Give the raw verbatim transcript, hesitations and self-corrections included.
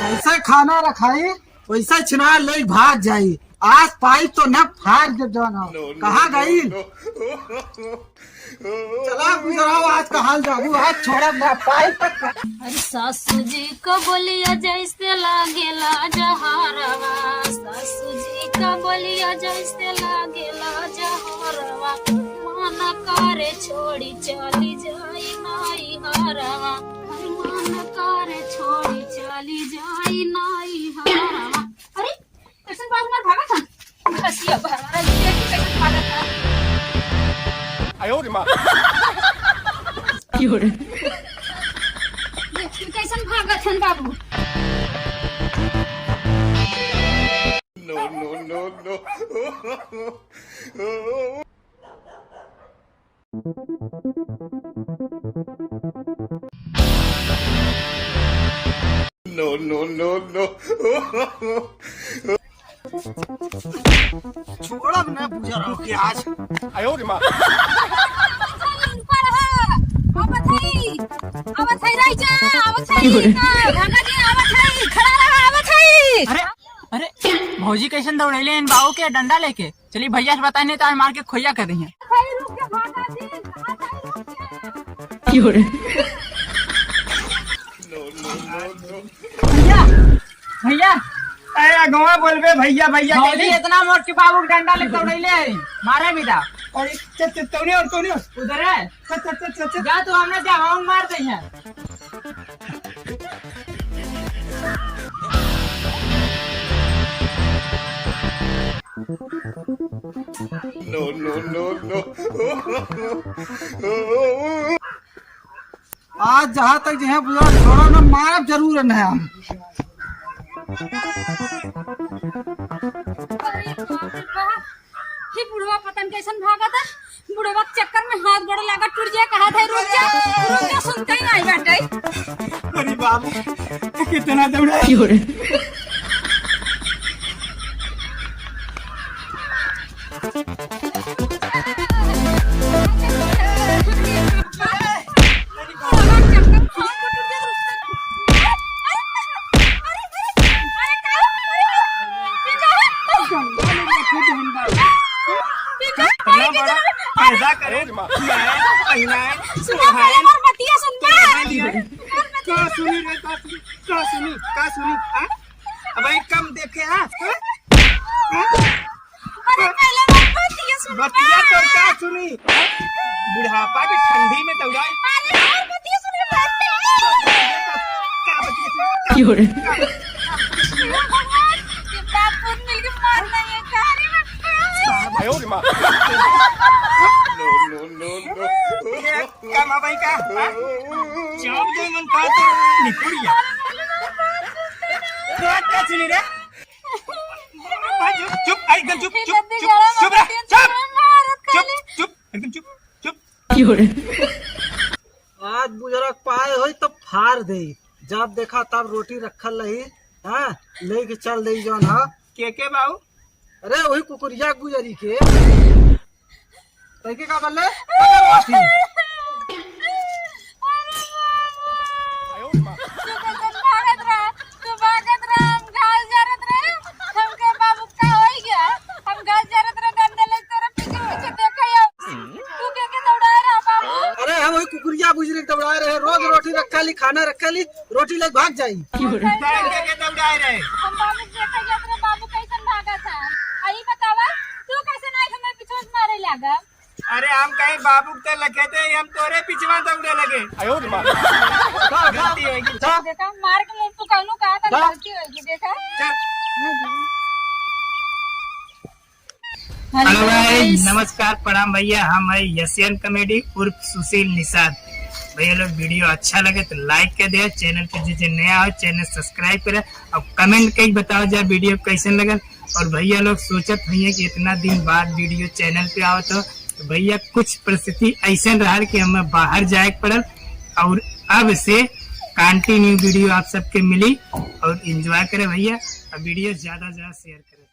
जैसे खाना रखाई, वैसे छिनार ले भाग जाई। आज पाइप तो न फाड़ दे जौन हो। No, no, कहाँ no, गई? No। चला गुजराओ, आज कहाँ जाबू, आज छोड़ब ना पाइप। अरे सासू जी का बोलिया जैसे लागेला जहरवा, सासू जी का बोलिया जैसे लागेला जहरवा, मन करे छोड़ी चली जाई नैहरवा, मन करे छोड़ी चली जाई नैहरवा। अरे कैसन बाबू मार भागत हन? बसिया भरवारा जी, देखी कैसन भागत हन। आयो रे माँ। क्यों रे? देखी कैसन भागत हन बाबू। No, no, no, no। No, no, no, no। छोड़ब ना बुजरा के आज। आयो रे माँ। आवत है, आवत है राजा, आवत है, भागा जी, आवत है, खड़ा रहा, आवत है। अरे, अरे, भौजी कैसन दौड़ैले इन बाबू के डंडा लेके? चली भैया से बताई, नहीं तो आज मार के खोइया कर रही है। भैया, भैया। अरे गवा बोलबे भैया, भैया भौजी कहली। इतना मोट के बाबू के डंडा लेके दौड़ैले है, मारे बिदा। अरे चल, चल, तौने और, तौने और। उधर है। चल, चल, चल, चल, चल। जा तू, हमने जा, हम मार दे हैं। No, no, no, no। आज जहाँ तक जे है बुजरा छोड़ा ना, मारब जरूर है हम। अरे बाप रे बाप, ही बुढ़वा पता न कैसन भागत है। बुढ़वा के चक्कर में हाथ गोड़ लागत टूट जाए, कहा था रुक जा, रुक जा, सुनते ही नहीं बैठे। अरे बाप, कितना दौड़ा। इतना बड़ा पैदा करे, खिलाए, पहिनाए, सुना, पहले मोर बतिया सुन। का सुनी रे, का सुनी, का सुनी, का सुनी, हाँ? अब एक कम देखे, हाँ? हाँ? अरे पहले मोर बतिया सुन। बतिया तो का सुनी? बुढ़ापा के ठंडी में दौड़ाई। अरे मोर बतिया सुन रे। का बतिया सुनी? क्यों रे? ये बाप पूत मिलके मार नहीं है, का रे बच्चा? आयो रे माँ। No, no, no, no। ये कमा भाई का, हाँ? जॉब दे मन का तो निपुड़िया। बात का सुनी रे? भाई चुप, चुप, एकदम चुप, चुप, चुप, चुप रे, चुप, चुप, चुप, एकदम चुप, चुप। आज बुजरक पाए होई तो फार दे, जब देखा तब रोटी रखल रही, हाँ, लेके चल दे जौन, हाँ। के के बाऊ? अरे वही कुकुरिया गुजरी के। तैके का बल्ले? तू कैसन भागत रहा? तू भागत रहा, हम घास जरत रहे। हमके बाबू का होई गया? हम घास जरत रहे, डंडे ले तोरा पीछे पीछे देखे आओ। तू के के दौड़ाए रहा बाबू? अरे हम वही कुकुरिया बुजरी के दौड़ाए रहे। रोज रोटी रखा ली, खाना रखा ली, रोटी लेके भाग जाई। के के दौड़ाए रहे? हम बाबू के देखे जात रहे, बाबू कैसन भागत है। आ ई बतावा, तू कैसे नाई हमें पीछे से मारे लागा? अरे हम कहीं बाबू के लखेते ही हम तोरे पिछवा दौड़े लगे। आयो रे माँ। गलती होगी। देखा, मार के मुंह पुकालू कहा था, गलती होगी, देखा। चल। Hello guys, नमस्कार, प्रणाम भैया, हम है यसियन कॉमेडी उर्फ सुशील निषाद। भैया लोग वीडियो अच्छा लगे तो like कर दे, चैनल पे जो जो नया हो चैनल सब्सक्राइब करे और कमेंट करके बताओ जा वीडियो कैसन लगल। और भैया लोग सोचत होइए कि इतना दिन बाद वीडियो चैनल पे आवत हो, तो भैया कुछ परिस्थिति ऐसन रहल कि हमें बाहर जाए के पड़ल और अब से कंटिन्यू वीडियो आप सबके मिली और एंजॉय करें भैया। और वीडियो ज्यादा से ज्यादा शेयर करें।